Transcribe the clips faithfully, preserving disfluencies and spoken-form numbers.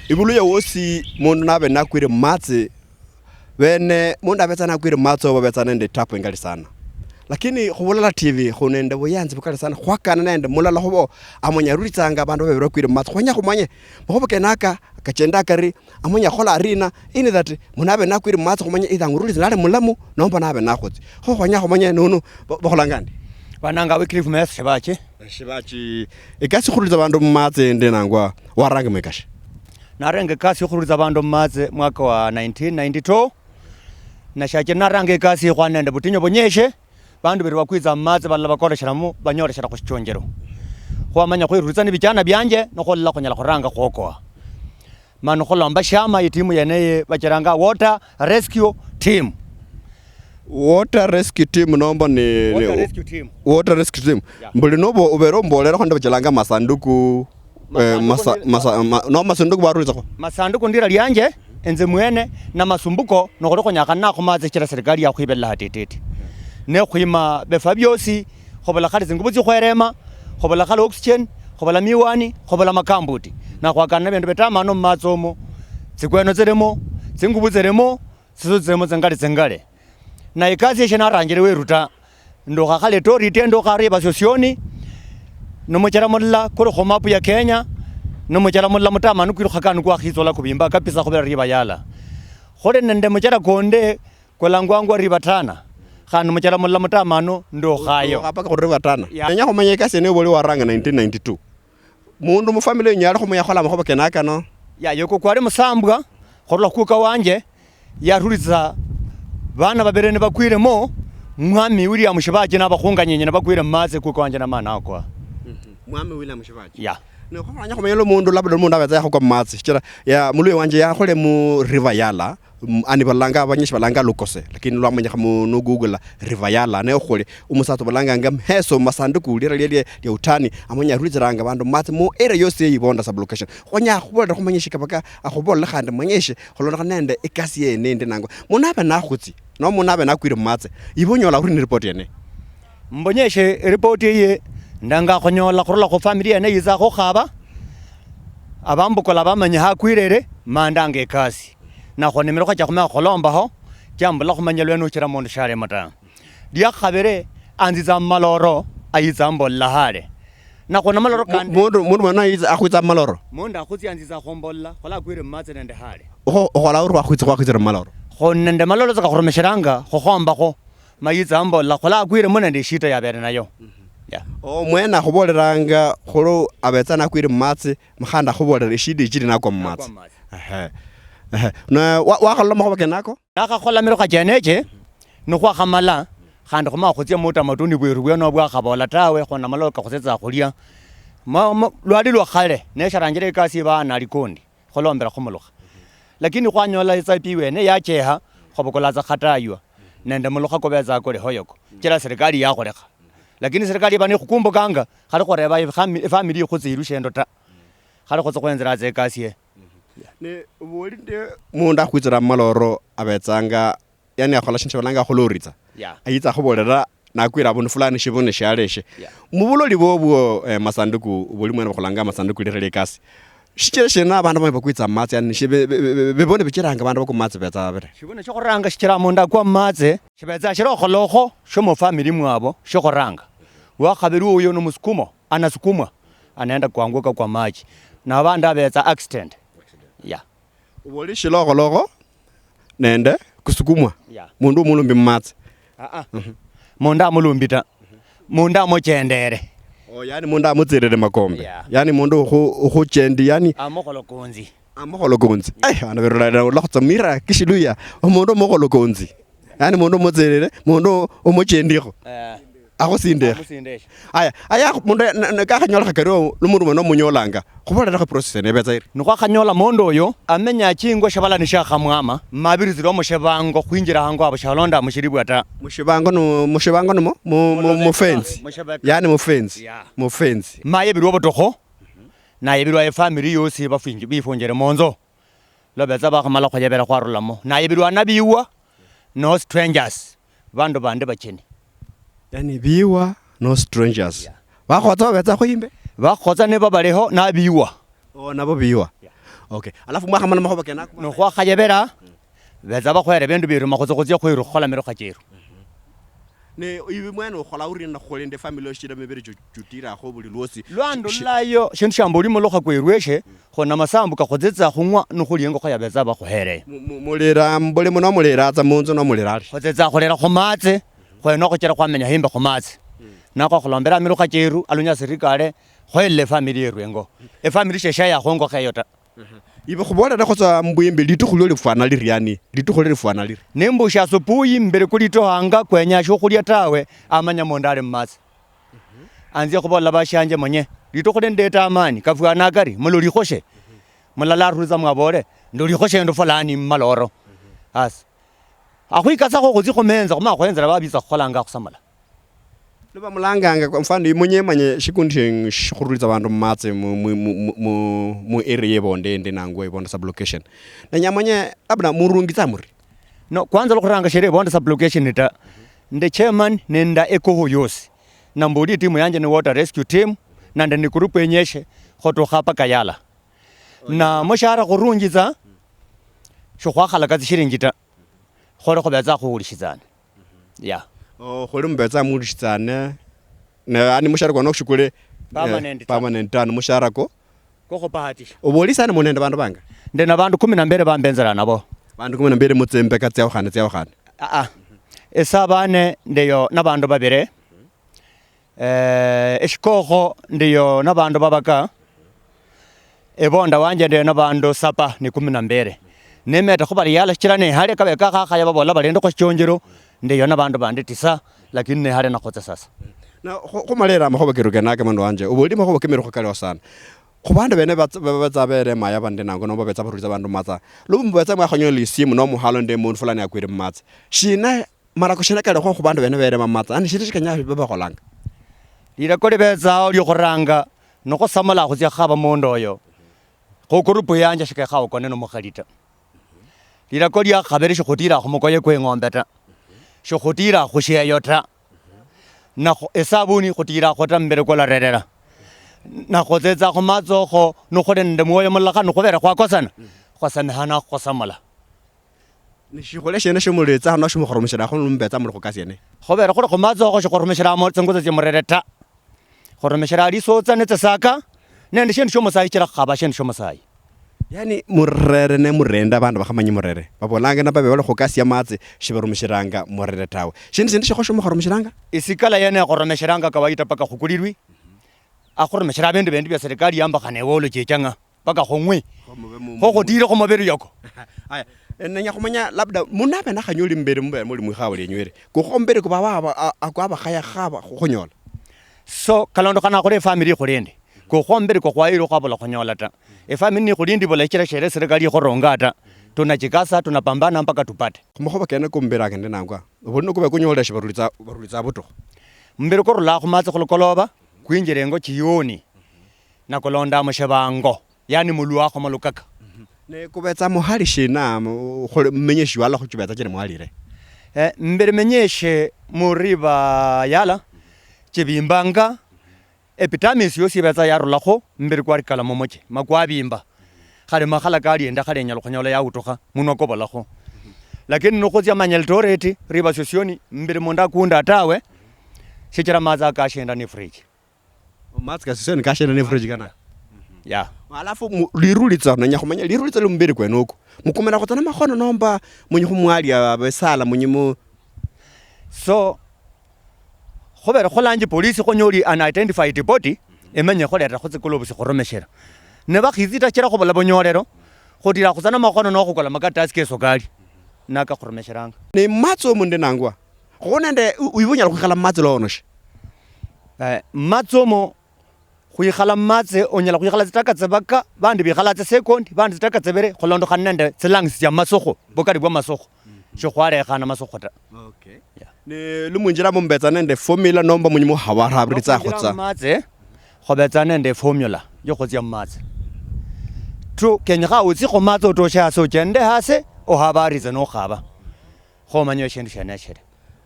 Ibuluya wosi mundu nabe nakwire mumatsi, bene mundu abetsa nakwire mumatsi obo betsa nende itabu ingali sana. Lakini khubulala T V khuli nende buyanzi bukali sana khwakana nende mulala khubo amanya arulitsanga abandu babere bakwire mumatsi. Khwenya khumanye makhuba kenaka kachenda kari, amanya khola arina, in that mundu abe nakwire mumatsi khumanye either angurulitse nali mulamu nomba nabe nakhutsi. Kho khwenya khumanye nunu ba-, bakhulanga ndi? Bananga Wycliffe Mesa Shibachi. Shibachi, ekasi khurulitsa bandu mumatsi ndi nangwa waranga mwekashi? Narenge ekasi yokhurulitsa bandu mumatsi mwaka wa nineteen ninety-two. Na shachira naranga ekasi khwa nende butinyu bunyeshe, bandu beri bakwitsa mumatsi balala bakolesheramo banyoleshera khushichonjero. Khwamanya khwirulitsa ni bichana bianje nokhwolola khunyala khuranga khwokoa. Mani khulomba shiama itimu yene yi bachiranga Water Rescue Team. Water Rescue Team nomba ni, Water ni Rescue Team. Water Rescue Team. Yeah. Mbuli nobo ubere ombolera khonde bachilanga masanduku, eh, Masanduku masa-, ni masa-, ma-, no masanduku barulitsakho. Masanduku ndira lianje, enze mwene, na masumbuko, nokhuli khunyakhana nakhumatsi chira serikali yakhwibella hatititi. Ne khwima befa biosi, khubula khali tsingubo tsiokhwerema, khubula khali oxygen, khubula miwani, khubula makambuti. Nakhwakana nebindu bitamano mumatsi omo, tsikweno tsilimo, tsingubu tsilimo, tsisuti tsilimo tsingali tsingali. Na ikasi yeshe naranjire weru ta. Ndukha khale Torit, ndukha Rivers Osioni, nomuchera mulala kuli khu map ya Kenya, nomuchera mulala mutamanu kwilukha kanu kwakhitsola kubimba kabisa khubera River Yala. Khuli nende muchera konde kulangwangwa River Tana, khandi muchera mulala mutamanu ndukhayo. Ndukha paka khu River Tana. Ya. Nenya khumanya ikasi yene yoba oli waranga nineteen ninety-two. Mundu mufamily yenyu yalikho muyakhola amakhuba kene akano? Ya, yoko kwali musambwa, khurula khukuka wanje, yarulitsa bana babere nibakwiremo, Mwami William Shibachi nabakhunganyenye nibakwire mumatsi kuka wanje namana akwa. Mhm. Mwami William Shibachi. Ya. Ne khumanya khumanya lumundu, labda lumundu abetsa yakhukwa mumatsi. Shichira, ya, muluya wanje yakhole mu River Yala. Mm, ani balanga, abanyeshi balanga Lukose, lakini lwamanyikha mu, nu Google River Yala, ne okhole umusatsa balanganga Mheso, masanduku, lira lie, lie, lie utani, amanya arulitsiranga bandu matsi mu area yosi ye Ibonda sub-location. Khwenya khubolera khumanyeshe kabaka, akhubolere khandi manyeshe, khulondokhana nende ikasi yene indi nangwa. Mundu abe nakhutsi, no mundu abe nakwire mumatsi, ibe onyola uri ni report yene? Mbonyeshe report eye, ndanga khunyola khurula khu family yene yitsa khukhaba, abambukula bamanya hakwirere, mandanga ikasi. Nakhwo nimirukho chia khumenya khulombaho, chia mbula khumanya lwene uchira mundu shalemo ta. Liakhabere, anzitsa mumaloro, ayitsa ambolla hale. Nakhwo namaloro kandi mundu, mundu mwene ayitsa, akhwitsa mumaloro? Mundu akhutsi anzitsa khumbolla, khola akwire mumatsi nende hale. Okho-, okhola ori wakhwitsa, khwakhwitsira mumaloro? Kho nende maloro tsaka khurumishiranga, khukhombakho, mayitsa ambolla, khola akwiremo nende eshita yabere nayo. Mhm. Yeah. Omwene akhuboleranga khuli abetsa nakwire mumatsi, mukhandi akhubolera eshida ichili nakwa mumatsi. Nakwa mumatsi. Ehe. Ehe. Na wa-, wakhalola makhuwa kenako? Nakhakhola mirukha cheneche, nikhwakhamala, khandi khumala khutsia mutamaduni bweru bwene obwakhabola tawe, khona maloka khutsetsa khulia. Ma, ma, lwali lwa khale, nesharanjira ikasi iba nalikondi, khulombera khumulukha. Lakini khwanyola itsapi iwene yacheha, khwabukula tsa khataywa, nende mulukha kubetsa kuli hoyoko. Chira serikali yakhulekha. Lakini serikali iba nikhukumbukanga, khali khureba ifami-, ifamily ikhutsi irushe endo ta. Khali khutsi khwenzera tsa ikasi ye. Ne, obwo oli nde mundu akhwitsira mumaloro abetsanga, yani akhola shindu shibalanga khuluritsa. Yeah. Ayitsa akhubolera nakwira abundu fulani shibune shialeshe. Yeah. Mubuloli bwobwo, eh, masanduku, buli mwene bakhulanga masanduku lirali ekasi. Shichira shina abandu bamwe bakwitsa mumatsi, yani shi-, be-, be-, be-, bibone bichiranga abandu bakwa mumatsi betsa babire. Shibune shokhuranga shichira mundu akwa mumatsi, shibetsa shirokholokho shomu family mwabo shokhuranga. Wakhabiri uyo nomusukumo, anasukumwa, anaenda kuanguka kwa maji. Na abandu abetsa accident. Yeah. Obwo oli shilokholokho nende kusukumwa. Yeah. Mundu omulumbi mumatsi. Ah, ah. Mhm. Mundu amulumbi ta. Mundu amuchendere. Oh, yani mundu amutsirire makombe. Yeah. Yani mundu ukhu-, ukhuchendi, yani amukholokonzi. Amukholokonzi. Eh, bana berula, ula khutsa mira kishiluya. Omundu omukholokonzi. Yani mundu omutsirire, mundu omuchendikho. Eh. Akhusindekhe. Akhusindekhe. Aya, aya, mundu na, na, kakhanyolekha kario, lu mundu mwene omunyolanga, khubolerekho process ene ibetsa iri. Nikhwakhanyola mundu oyo, amenya chingwe shibala nishakhamwama, mabiri tsiliho mushibango, khwinjira hango habo shalonda mushiribwa ta. Mushibango nu-, mushibango numo? Mu, mu, mu fence. Mushibeka. Yani mu fence. Yeah. Mu fence. Maye bilwa butokho, naye bilwa efamily yosi bafinji-, bifunjire munzo. Lwa betsa bakhamala khuyebera khwarulamo. Naye bilwa nabiwa, no strangers. Bandu bandi bacheni. Yani biwa, no strangers. Yeah. Bakhotsa babetsa khuyimbe? Bakhotsa nibo baliho, nabiwa. Oh, nabo biwa. Yeah. Okay. Alafu mwakhamala makhuba kenako? Nokhwakhayebera, betsa bakhwere bindu biruma khutsi khutsia khwiru khukhola mirukha chieru. Ne iwe mwene ukhola uri na khukhola nende family oshira mibere chu-, chutirakho buli lwosi? Lwandulayo, shindu shamboli mulukha kwerweshe, khona masambu kakhutsetsa khung'wa nukhuli engokho yabetsa bakhuhere. Mu-, mu-, mulira mbuli muno mulira tsa munzu no mulira ali? Khutsetsa khulira khumatsi, khwene okhuchira khwamenya himbi khumatsi. Nako khulombera mirukha chieru, alunya sirikale, khwelile efamily yeru engo. Efamily shesha yakhongokha eyo ta. Ibe khubolerekho tsa mbwimbi litukhu lio lifwana liri yani? Litukhu lio lifwana liri? Nimbusha asubuhi mbere kulitohanga kwenya shokhulia tawe, amanya mundu ali mumatsi. Anzie khubolela bashanje munye, litukhu lindeta amani, kafwana kari, mulolikhoshe. Mulala arulitsa mwabole, ndolikhoshe ndo fulani mumaloro. As. Akhwikasakho khutsi khumenza, khumala khwenzela babitsa khukholanga khusamula. Niba mulanganga, kwa mfano, imunye manye shikundi shing-, shikhurulitsa bandu mumatsi mu, mu, mu, mu, mu, mu area yebonde ndi nangwa ibonde sub-location. Nenya manye, labda murungitsa muri? No, kwanza lokhuranga shere ibonde sub-location ta. Nde chairman nenda ekoho yosi. Na mbuli timu yanje ni water rescue team, nande ni group yenyeshe, khotukha paka Yala. Na mushahara khurunjitsa, shikhwakhalaka tsishilingi ta. Khole khubetsa khuhulishitsane. Yeah. Oh, khuli mubetsa muhulishitsane. Ne, yani mushahara kwa nokushukule, eh, permanent ta. Permanent ta, ni mushahara ko? Ko khubahatisha. Oboli sana munende bandu banga? Ndi na bandu kumi na mbili bambenzela nabo. Bandu kumi na mbili mutsimbeka tsiaukhane, tsiaukhane? Ah, ah. Ese abane ndiyo na bandu babili. Eh, eshikokho ndiyo na bandu babaka. Ebonda wanje ndiyo na bandu saba ni kumi na mbili. Nemeta khubali yala shichila nehale kabe kakhakhaya babola bali ndikho shichonjelo, ndiyo na bandu bandi tisa, lakini nehale nakhutsa sasa. Na khu-, khumalera amakhuba keru kenake mundu wanje, oboli makhuba kemirukho kaliho sana. Khubandu bene batsa-, ba-, batsa bere maya bandi nango nomba betsa barulitsa bandu matsa. Lubu mubetsa mwakhonyola isimu no muhalo nde mundu fulani akwire mumatsa. Shina Malako shina kalikhwo khubandu bene berema mumatsa? Yaani shindu shikenya babe bakholanga? Lilako libetsao liokhuranga nokhusamula khutsia khukhaba mundu oyo. Khu group yanje shikekha okone nomukhali ta. Lilako liakhabili shikhutila khumukoye kweng'ombe ta. Shikhutila khusheyo ta. Nakho esabuni khutila khwo ta mumbili kularelela. Nakhutsetsa khumatsa okho nukhuli nende mwoyo mulala khandi khubele khwakosana, khwasamihana khusamula. Ni shikhole shiene shio mulitsa hano shio mukhurumishilakho nimubetsa muli khukasi yene? Khubera khuli khumatsi okho shikhurumishilamo tsinguza tsia murere ta. Khurumishila lisotsa ne tsisaka, nende shindu shio musayi chila khukhaba shindu shio musayi. Yani murere ne murende abandu bakhamanye murere. Babolanga naba bali khukasi ya matsi shibarumishilanga murere tawe. Shindu shindi shikho shio mukhurumishilanga? Isikala yene khurumishilanga kawaida paka khukulilwi. Akhurumishila abindu bindi bia serikali yambakhana ewe olochichanga. Paka khung'wi. Kho mube mu-, kho khutire khumubiri yoko. Haya, eh, nenya khumanya labda mundu abe nakhanyoli mbere mube muli mwikhawa lienyu eri. Kukho mbere kuba aba, a-, a-, kwa abakhaya khaba khukhunyola. So, kalondokhana khuli efamily ikhulindi. Kukho mbere kwa khwayire khwabula khunyola ta. Efamily nikhulindi bula ichira shere serikali ikhuronga ta. Tunachikasa, tunapambana mpaka tupate. Khumakhuba kene kumbere akende nangwa. Obuli nokube kunyoleshe barulitsa, barulitsa butukhu. Mbere kurula khumatsi khulukoloba, kwinjira engo chioni. Nakulonda mushibango. Yani mulwakho malukaka. Ne kubetsa muhali shina, mu-, khuli-, mumenye shiwala khu chibetsa chiri muhalire? Eh, mbere menyeshe muriba yala, chibimbanga, epitamisi yosi ibetsa yarulakho, mbere kwarikala mumuchi, makwabimba. Khali makhala kali enda khali enyala khunyola yautukha, munwa kobolakho. Lakini nukhutsia manya Eldoret, riba sosioni, mbere mundu akunda tawe, shichira matsi akashinda ni fridge. Matsi kasisio nikashena ne fridge kana. Yeah. Alafu mu-, lirulitsa, nenya khumanya lirulitsa lyo mubiri kwene uko. Mukumira khutsa na makhono nomba munyi khumwali abesala munyi mu- So, khubera khulanji polisi khonyoli unidentified body, emenye khuleta khutsi gloves khurumishira. Ne bakhitsita chira khubula bunyolero, khutira khutsa na makhono nokhukula makatasi kesukali. Nakakhurumishiranga. Ne matsi omunde nangwa. Kho nende u-, wibunyala khwikhala mumatsi loonoshe. Eh, mumatsi omo, khwikhala mumatsi, onyala khwikhala tsitaka tsibaka, bandi bikhala tsisekondi, bandi tsitaka tsibiri, khulondokhana nende tsilangisi tsia masukhu, bukali bwa masukhu. Shikhwalekhana masukhu ta. Okay. Yeah. Ne lumwinjilamo mubetsa nende formula nomba munyi muhawarabiritsakho tsa? Mumatsi, khubetsa nende formula yokhutsia mumatsi. Tu, kenyekha utsi khumatsi otoshe hasi, ochende hasi, ohabaritse nokhaba. Khomanya eshindu shiene shiri.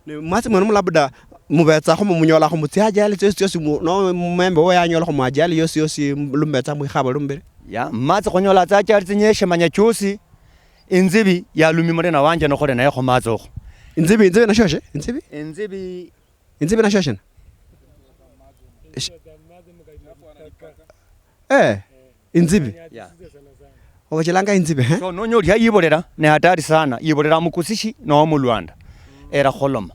Ne mwatsi mwene mu labda mubetsakho mumunyolakho mutsi ajali tsiosi tsiosi mu-, no mumembe wo yanyolakho mu ajali yosi yosi lumubetsa mwikhaba lumbiri? Ya, mumatsi khunyola tsa achali tsinyeshe manya chusi, inzibi yalumi mulina wanje nokhuli naye khumatsi okhu. Inzibi, inzibi nasho shi? Inzibi? Inzibi. Inzibi nasho shina? Sh-, eh, inzibi. Yeah. Obachelanga inzibi, eh? So, nonyolia yiborera, ne hatari sana. Yiborera mukusishi, no mulwanda. Era kholoma.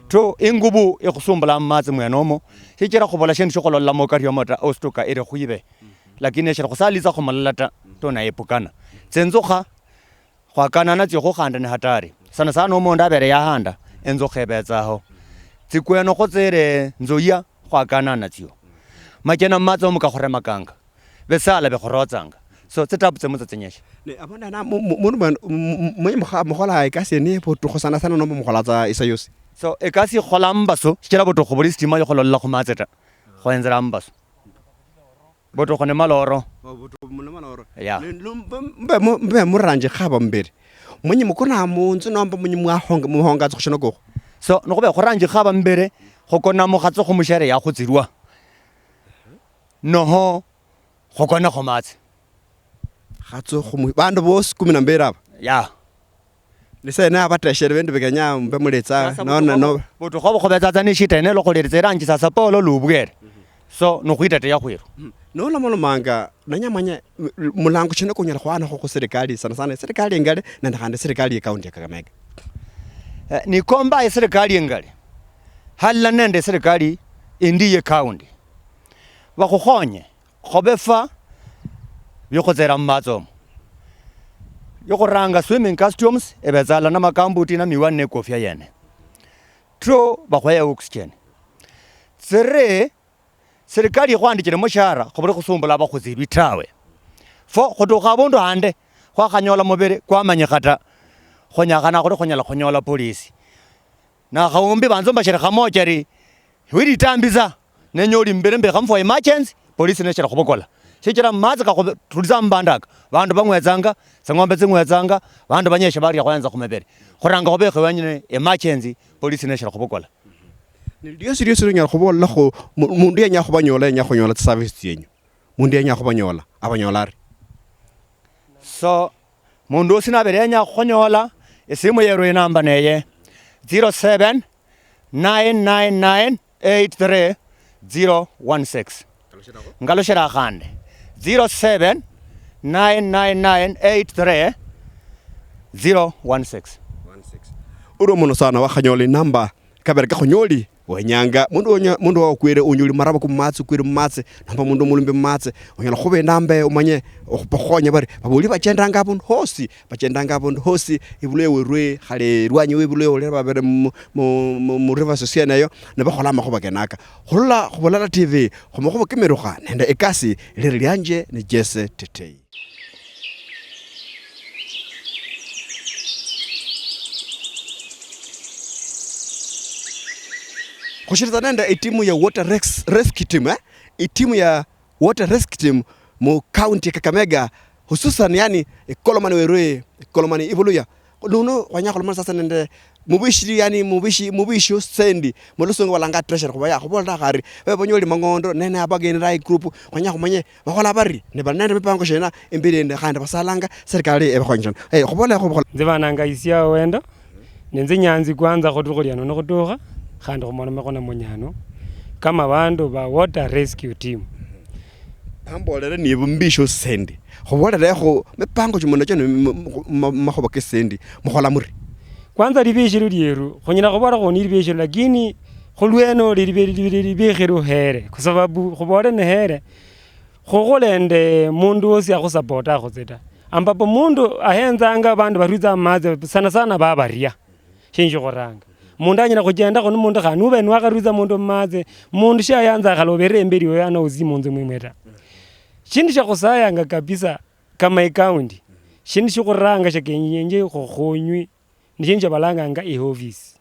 To, ingubu ikhusumbula mumatsi mwenomo. Shichira khubola shindu shikhulolamo kariomo ta, ostuka iri khwibe. Lakini eshiri khusalitsa khumulala ta, to naepukana. Tsinzukha, khwakana natsio kho khandi ni hatari. Sana sana omundu abere yahanda, enzukha ebetsaho. Tsikweno khutsire nzuya khwakana natsio. Machena mumatsi omu kakhuremakanga. Besala bekhurotsanga. So, tsitabu tsimutsa tsinyeshe. Ne, abona na mu-, mu-, mundu mwen-, mu-, mu-, mwenye mukha-, mukhola ekasi yene butukhu sana sana nomba mukhola tsa isa yosi? So, ekasi ikhola mumbasu, shichira butukhu buli sitima yokhulolola khumatsi ta. Khwenzera mumbasu. Butukhu ni maloro. Oh, butukhu ni maloro. Yeah. Ne, lu-, mbe, mbe mu-, mbe muranjikha haba mbere. Mwenye mukona munzu nomba mwenye mwahonga, muhonga tsa khushino kokho? So, nikhube khuranjikha haba mbere, khukona mukhatso khumushere yakhutsirwa. Noho, khukona khumatsi. Khatso khumu-, bandu bosi kumi na mbere aba? Yeah. Nise ne abateshere bindu bikenya mbe mulitsa, sasa nona butukha no bu-, butukha bukhubetsa tsa ni shita ene lokhuliritsa eranji sasa polo lubwere. So, nukhwiteteya khwiru. Mhm. Nolomalomanga, nenya manye, m-, m-, mulango shina kunyala khwanakho khu serikali, sana sana serikali ingali, nende khandi serikali ye county ya Kakamega? Eh, nikomba eserikali ingali, halala nende eserikali indi ye county. Bakhukhonye. Khobefa bikhutsera mumatsi omo. Yokhuranga, swimming costumes ebetsa halala namakambuti na miwani ne kofia yene. Two, bakhuhaya oxygen. Three, serikali ikhwandichire mushahara khubuli khusumbula abakhutsilwi tawe. Four, khutukha abundu hande khwakhanyola mubiri kwamanyikha ta, khunyakhana khuli khunyala khunyola polisi. Na khaumbi banzombashire khamochari, wiritambisa, nenya oli mbere mbekhamu for emergency, polisi neshira khubukola. Shichira matsi kakhutulitsa mubandaka, bandu bang'wetsanga, tsing'ombe tsing'wetsanga, bandu banyeshe baria khwayanza khumibere. Khuranga khubekhe wenyene emergency, polisi neshira khubukola. Ni liosi liosi lionyala khubolakho mu-, mundu yenya khubanyola, yenya khunyola tsiservice tsienyu. Mundu yenya khubanyola, abanyola ari? So, mundu wosi nabere yenya khukhonyola, esimu yeru inamba neye zero seven nine nine nine eight three zero one six. Ngalushira khandi, zero seven nine nine nine eight three zero one six. Uri omuno sana wakhanyola inamba. Kabere kakhonyoli, wenyanga mundu wonya-, mundu wakwire unyoli maraba kumatsi, kwire mumatsi, nomba mundu omulumbi mumatsi, onyala khuba enambe omanye okhupa khukhonya bari, baboli bachendanga abundu hosi, bachendanga abundu hosi, ibulwe werwe, khale erwanyi we ibulwe ole babere mu, mu, mu, mu rivers siene eyo, nibakhola amakhuba kenaka. Khurula khu Bulala T V, khumakhuba kemirukha nende ekasi, liri lianje ni Jesse Tetei. Khushiriza nende itimu ya Water Rex-, Rescue Team, eh? Itimu ya Water Rescue Team mu county ya Kakamega, hususan, yani, Ikolomani werwe, Ikolomani Ibuluya. Luno khwenya khulomana sasa nende mubishi, yani mubishi, mubishi wo tsisendi, mulusungu balanga treasurer, khuba yakhubola khari, babe banyoli mang'ondo, nene abagenera igroup, khwenya khumanye bakhola bari, ne bali nende mipango shina imbeli ende, khandi basalanga serikali ebakhonye shina. Eh, khubola khubola. Nze bananga Isia Owendo, ne nze nyanzi kwanza khutukhu lia nono khutukha, khandi khumolomekho na munyano, kama bandu ba Water Rescue Team. Bambolere nibu mbisho tsisendi. Khubolerekho mipango chimuna chino mu, mu, mu, mu makhuba ke tsisendi. Mukhola muri? Kwanza libishiro lieru, khunyala khubola khuni libishiro, lakini khulweno li-, li-, li-, li-, libikhiro here, kwa sababu khubole ni here, khukhulende mundu wosi akhusapota akhutse ta. Ambapo mundu ahenzanga abandu barwitsa amatsi, sana sana babaria. Shindu shikhuranga. Mundu anyala khuchendakho ni mundu khandi nube niwakharwitsa mundu mumatsi, mundu shiayanza akhalobere imbeli yoyo ano usi munzu mwimwe ta. Shindu shiakhusayanga kabisa kama icounty, shindu shikhuranga shiakenyenje khukhonywi, ni shindu shiabalanganga ihofisi.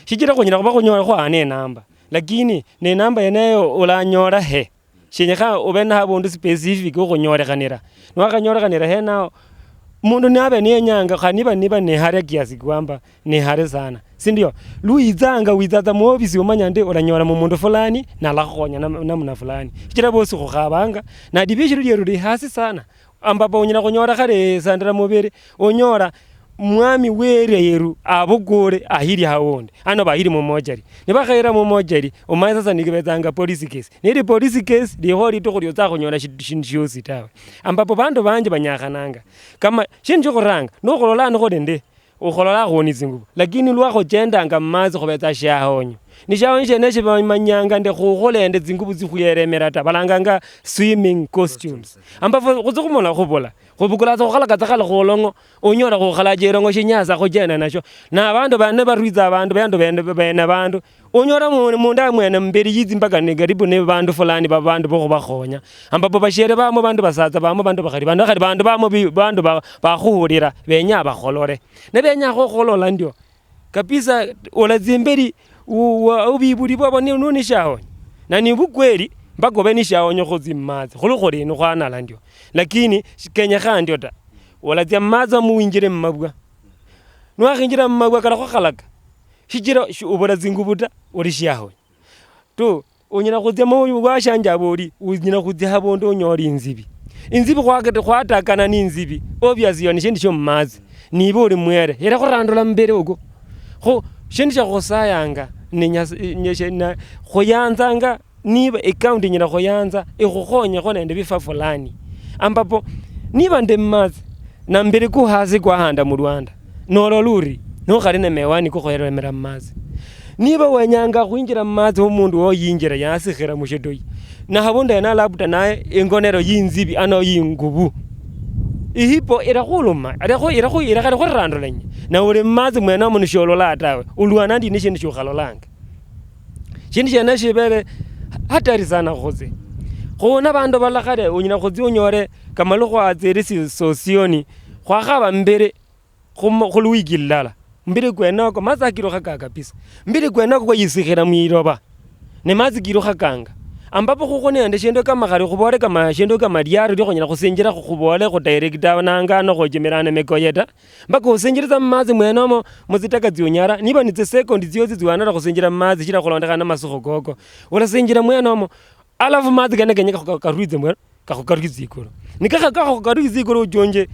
Shichira khunyala khuba khunyolekho hana enamba, lakini ne enamba yeneyo olanyola he? Shenyekha obe na habundu specific wo khunyolekhanira. Niwakhanyolekhanira henaho, mundu nabe niyenyanga, khandi niba, niba nihare kiasi kwamba nihare sana, Sindio? Lwitsanga, witsatsa muofisi umanya ndi olanyola mumundu fulani, nalakhukhonya nam-, namna fulani. Shichira bosi khukhabanga, na division lieru li hasi sana. Ambapo unyala khunyola khale sandira mubere, unyola mwami we area yeru abukule ahiri hawundi, ano bahiri mumochari. Nibakhayira mumochari, omanye sasa nikibetsanga police case. Nili police case, likho litukhu liotsa khunyola shi-, shindu shiosi tawe. Ambapo bandu banji banyakhananga. Kama, shindu shokhuranga, nokhulola ano khuli ndi, ukholola khuoni tsingubo. Lakini lwa khuchendanga mumatsi khubetsa shiahonyo. Ni shiahonyo shiene eshi bamanyanga ndi khukhole nende tsingubo tsikhuyeremera ta. Balanganga swimming costumes. Ambapo khutsi khumona khubula. Khubukula tsa khukhalaka tsa khale khulong'o, unyola khukhalacha ilong'o shinyasa khuchenda nasho. Na abandu bane barwitsa abandu, bandu bene, bene bandu. Unyola mu-, mundu amwene mumbeli yitsi mpaka ne karibu ne bandu fulani ba bandu bo khubakhonya. Ambapo bashiere bamo, bandu basatsa bamo, bandu bakhali bano, khali bandu bamo bi-, bandu ba-, bakhuhulira, benya bakholole. Ne benya khukholola ndio. Kabisa, olatsia imbeli, u-, wa-, ubibuli bwabo ni-, nu nishiaonyo. Na ni bukweli, mpaka obe nishiaonyo khutsi mumatsi. Khuli khuli ni khwanala ndio. Lakini, shikenyekhana ndio ta. Olatsia mumatsi omo winjile mumabwa. Niwakhinjila mumabwa kalakhukhalaka. Shichira shi-, ubula tsingubu ta, uli shiaonyo. Tu, unyala khutsia mu washanjaba ori, unyala khutsia habundu unyole inzibi. Inzibi khwakete-, khwatakana ni inzibi, obvious yo ni shindu shio mumatsi. Nibe uli mwere, ela khurandula mumbere uko. Kho, shindu shia khusayanga, ni Nyas-, nye-, she-, na-, khuyanzanga, niba ikaunti inyala khuyanza, ikhukhonyekho nende bifa fulani. Ambapo, niba ndi mumatsi, na mbili ku hasi kwahanda mu lwanda, nolola uri, nokhali ne mewani kukhuheremera mu matsi. Niba wenyanga khwinjira mu matsi hu mundu woyinjira yasikhira mu shitoyi, na habundu hena labda naye ingonero yinzibi ano yingubu, ihipo irakhuluma, irakhu-, irakhu-, irakhali khurandulanya, na uli mu matsi mwenomo nisholola tawe, ulwana ndi ni shindu shukhalolanga. Shindu shiene shibele hatari sana khutsi. Khu na bandu bala khale unyala khutsia unyole kamalukhwa tsili si-, sosioni, khwakhaba mbili khu mo-, khu luwiki lulala. Mbili kwenoko, matsi kakilukhaka kabisa. Mbili kwenoko kwayisikhila mwiloba. Ne matsi kilukhakanga. Ambapo khukhu nende shindu kama khali khubole kama shindu kama liaro lia khunyala khusinjila khu-, khubole khu director nanga ano khuchimilane mikoye ta. Mpaka osinjilitsa mumatsi mwenomo, mutsitaka tsiunyara, niba ni tsisekondi tsiosi tsiwanala khusinjila mumatsi, shichira khulondokhana na masukhu koko. Ulasinjila mwenomo, alafu matsi kene kenye kakhu-, karwitse mweno, kakhukarwitse ikulu. Nikakha-, kakhukarwitse ikulu uchunje,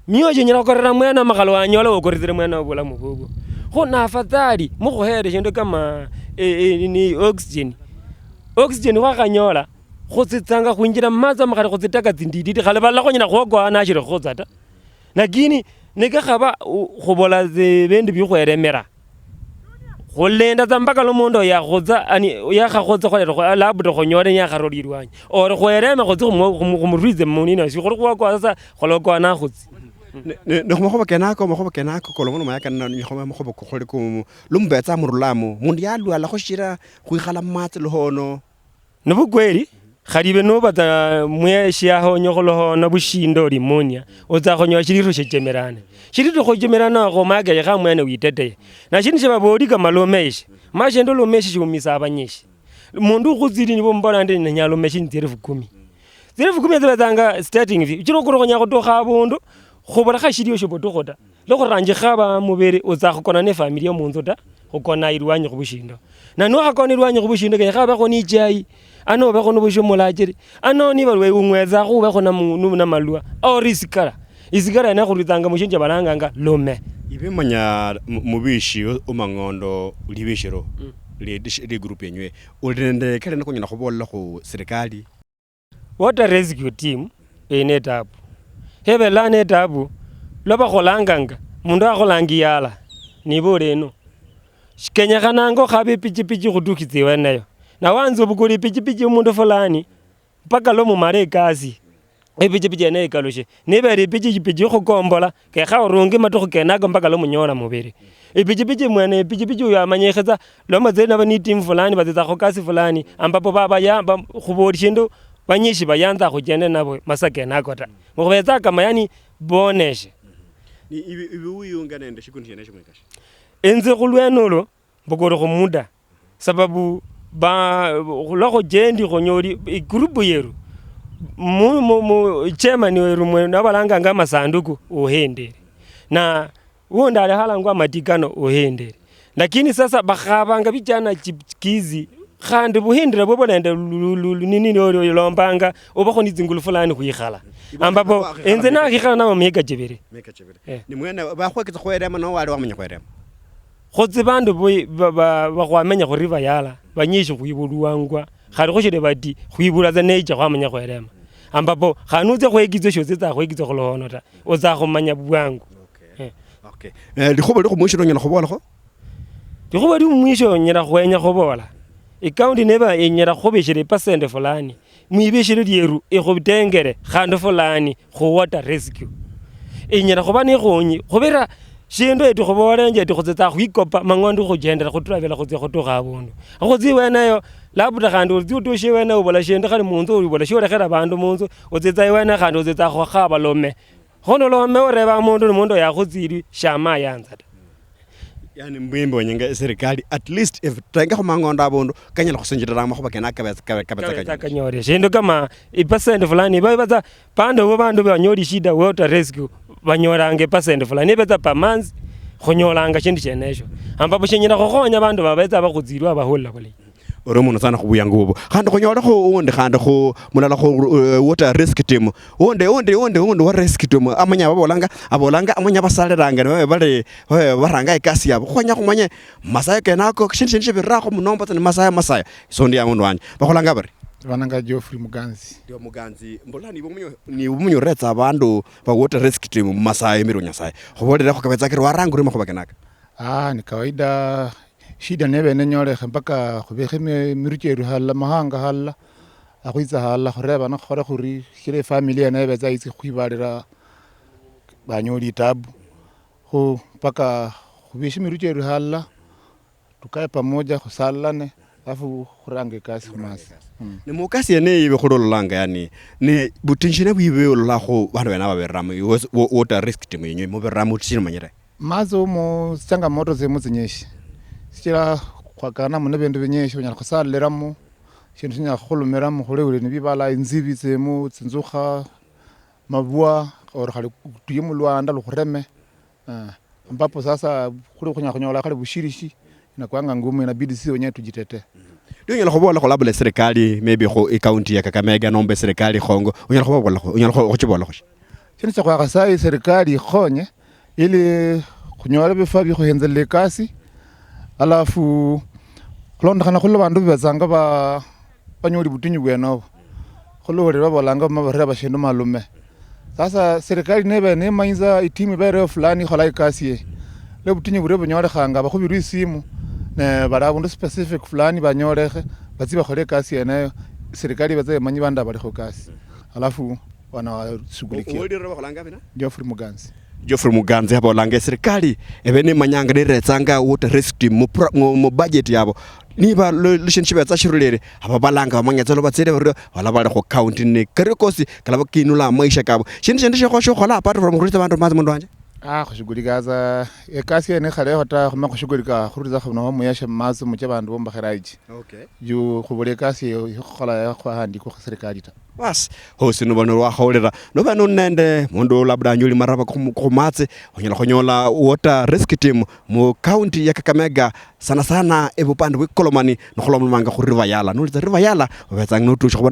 mioyo chinyala khukorera mwenomo, khali wanyola wokoretsile mwenomo bulamu bubwo. Kho na afadhali, mukhuhere shindu kama, eh, eh, ni oxygen. Oxygen khwakhanyola, khutsitsanga khwinjila mumatsi omo khali khutsitaka tsindititi, khali balala khunyala khwokoha nashili khukhutsa ta. Lakini nikakhaba u-, khubola tsi-, bindu bikhweremera, khulinda tsa mpaka lwa mundu oyo yakhutsa, ani, yakhakhutsa khulera khu-, labda khunyole niyakharola ilwanyi. Or khwereme khutsi khumu-, khumu-, khumurwitse munini, shikhuli khwokoa sasa, khulokoa nakhutsi. Ne, ne, ne khumakhuba kenako, makhuba kenako kolomona mayaka na, ni khumakhuba kukhuli ku, lumubetsa murulamo. Mundu yalwala khushira khwikhala mumatsi luhono. Ni bukweli, khali ibe noba tsa mwe shiahonyo khuluhona bushinda oli munia, otsa khunyola shilito shichemelane. Shilito khuchemelana khumaka yekha mwene witeteye. Na shindu shibaboli kama lume ishi, ma shindu lume ishi shiumisa abanyishi. Mundu ukhutsili nibo mbola ndi nenya lume shilingi tsielefu kumi. Tsielefu kumi tsibetsanga starting fee. Uchira ukuru khunya khutukha abundu, khubula khashilio shibutukhu ta. Lwa khuranjikha aba mubiri, utsa khukona ne familia munzu ta, khukona ilwanyi khu bushindo. Na niwakhakona ilwanyi khu bushindo, kenyekha obekho ne ichai, ano obekho nobushi omulachiri, ano niba lwe ung'wetsakhu obekho na mu-, nu-, na malwa, or isikara. Isikara yene khuritsanga mushindu shia balanganga lume. Ibe manya mu-, mubishi o-, omang'ondo libishiro, mm, li, li, li group yenywe, uli nende kali nikunyala khubolela khu serikali? Water rescue team eyi ne tabu. Hebela ne tabu, lwa bakholanganga, mundu akholanga iyala, niba oli eno. Shikenyekhananga okhabe ipichipichi khutukitsa iweneyo. Na wanza obukule ipichipichi omundu fulani, mpaka lwa mumala ekasi, ipichipichi yene ikalushe. Niba eli ipichipichi yokhukombola, kekha orunge matukhu kenako mpaka lwa munyola mubiri. Ipichipichi mwene, ipichipichi uyo amanyikhe tsa, lwa matseli naba ni timu fulani, batsitsa khukasi fulani, ambapo baba ya, ba, khubola shindu, banyishi bayanza khuchenda nabo masaa kenako ta. Mukhubetsanga kama yani boneshe. Ni ibi, ibi wiyunga nende shikundi shienesho mwikashe? Inze khulwene olo, mbukule khumuda. Sababu ba, khulwa khujendi khunyoli, igurupu yeru, mu, mu, mu, chairman weru mwene nabalanganga amasanduku, uhendere. Na wundi ali halangwa amatikano, uhendere. Lakini sasa bakhabanga vijana chipkizi, khandi buhindira bwabo nende lu-, lu-, lu-, lu-, nini, lo-, lo-, lombanga obakho ni tsingulu fulani khwikhala. Ambapo enze nakhikhala nabo miaka chibiri. Miaka chibiri. Eh. Ni mwene bakhwekitsa khwerema, no wali wamanya khwerema? Khutsi bandu bwi-, ba-, ba-, bakhwamenya khuri bayala, banyishi khwibulwangwa, khali khushiri bati khwibula tsa nature khwamanya khwerema. Ambapo khandi nutsia khwekitswa shotsitsa khwekitswa khuluhono ta, otsa khumanya bwangu. Okay. Eh. Okay. Eh, likhuba likhumwisho lonyala khubolakho? Likhuba liumwisho nyala khwenya khubola, ikaunti neba inyala khubishira ipasenti fulani, mwibishiro lieru ikhutengere khandu fulani khu water rescue. Inyala khuba nikhonyi, khubera shindu eti khubolenje eti khutsitsa khwikopa mang'ondo khujendera khutravela khutsia khutukha abundu. Khutsi weneyo, labda khandi otsi utushe weneyo, ubula shindu khali munzu, ubula shiolekhera bandu munzu, otsitsa iweneyo khandi otsitsa khukhaba lome. Khono lome oreba mundu ni mundu oyo akhutsirwi, shama yanza ta. Yani mbwimbi onyinga eserikali, at least if tenge khumang'ondo abundu, kanyala khusinjirira amakhuba kene aka kabetsa, kabe-, kabetsa kanyolekhe. Kanyore. Shindu kama ipasenti fulani, iba, ibatsa, pande obo bandu banyoli shida, water rescue, banyolanga ipasenti fulani, ibetsa per month, khunyolanga shindu shienesho. Ambapo shinyala khukhonya bandu babetsa bakhutsirwa abahulila bulayi. Ori omuno sana khubuyangu bobo. Khandi khunyolekho undi khandi khu mulala khu, eh, water rescue team. Undi, undi, undi, undi wa rescue team. Amanya babolanga, abolanga, amanya basaliranga, nibabe bali, babe baranga ekasi yabo. Khwenya khumanye masayo kenako, shindu shindi shibirakho muno mbatsa ni masayo, masayo. So ndi ya mundu wanje. Bakholanga bari? Bananga Geoffrey Muganzi. Ndio Muganzi. Mbola ni bumunyo, ni bumunyo retsa abandu ba water rescue team mu masayo emiru Nyasaye. Khubolerekho kabetsa kiri waranga uri makhuba kenaka. Ah, ni kawaida. Shida nebe nenyolekhe mpaka khubikhe mi-, miru chieru halala, mahanga halala, akhwitsa halala, khurebana khukhole khuri, shichira ifamily yene ebetsa yitsi khukhwibalira banyoli itabu. Khu mpaka khubishe miru chieru halala, tukae pamoja, khusalane, alafu khurange ekasi khumasi. Mm. Ne mukasi yene yibe khulololanga, yani, ne butinyu shina bwibe ololakho bandu bene aba bereramo, iwe wa-, water rescue team yenywe, mubereramo shina manyire? Mazi umu tsichangamoto tsimu tsinyishi, sichila khwakana mu nebindu binyishi, unyala khusalilamo, shindu shinyala khukhulumiramo, khuli uli ni bibala, inzibi tsimu, tsinzukha, mabwa, or khali utuye mu lwanda lukhureme. Ah, ambapo sasa khuli khunyala khunyola khali bushirishi, inakuanga ngumu, inabidi sisi wenyewe tujitetee. Ndio unyala khubolakho labda serikali, maybe khu county ya Kakamega nomba serikali khongo, unyala khubabolakho, unyala khu-, khuchibolakho shi? Shindu shia khwakhasayi serikali ikhonye ili khunyole bifaa bia khuhenzelela ekasi, alafu khulondokhana khuli bandu bibetsanga ba-, banyoli butinyu bwenobo, khulole babolanga bama barera bashindu malume. Sasa serikali nebe nimanyitsa itimu ibereyo fulani ikhola ekasi ye, lwa butinyu burio bunyolekhanga, bakhubirwe isimu, ne bali abundu specific fulani banyolekhe, batsi bakhole ekasi yeneyo, serikali ibatsa imanyi bandu abali khukasi. Alafu Wanawashughulikia. Owulira bakholanga bina? Geoffrey Muganzi. Geoffrey Muganzi abolanga eserikali ebe nimanyanga niretsanga water rescue mu pro-, mu, mu budget yabo. Niba lo-, lushindu shibetsa shirulire, aba balanga bamanya tsa lubatsire bario, wala bali khu county ne kario kosi, kalaba kinula maisha kabo. Shindu shindi shikho shokhola apart from khurulitsa bandu mazi mundu wanje? Ah, khushughulika tsa. Ekasi yene ikhaleho ta, khuma khushughulika khurulitsa khuno muyashe mazi muche bandu bombakhira ichi. Okay. Juu khubula ekasi yo, yokhukhola yakhuhandikwa khu serikali ta. Basi, hosi noba nolwakhaulira, noba noli nende mundu labda anyoli maraba khu, khumatsi, onyala khunyola water rescue team mu county ya Kakamega, sana sana ebupande bwe Kolomani, nokhulomanga khu River Yala. Nolitsa River Yala, obetsanga notushi khubona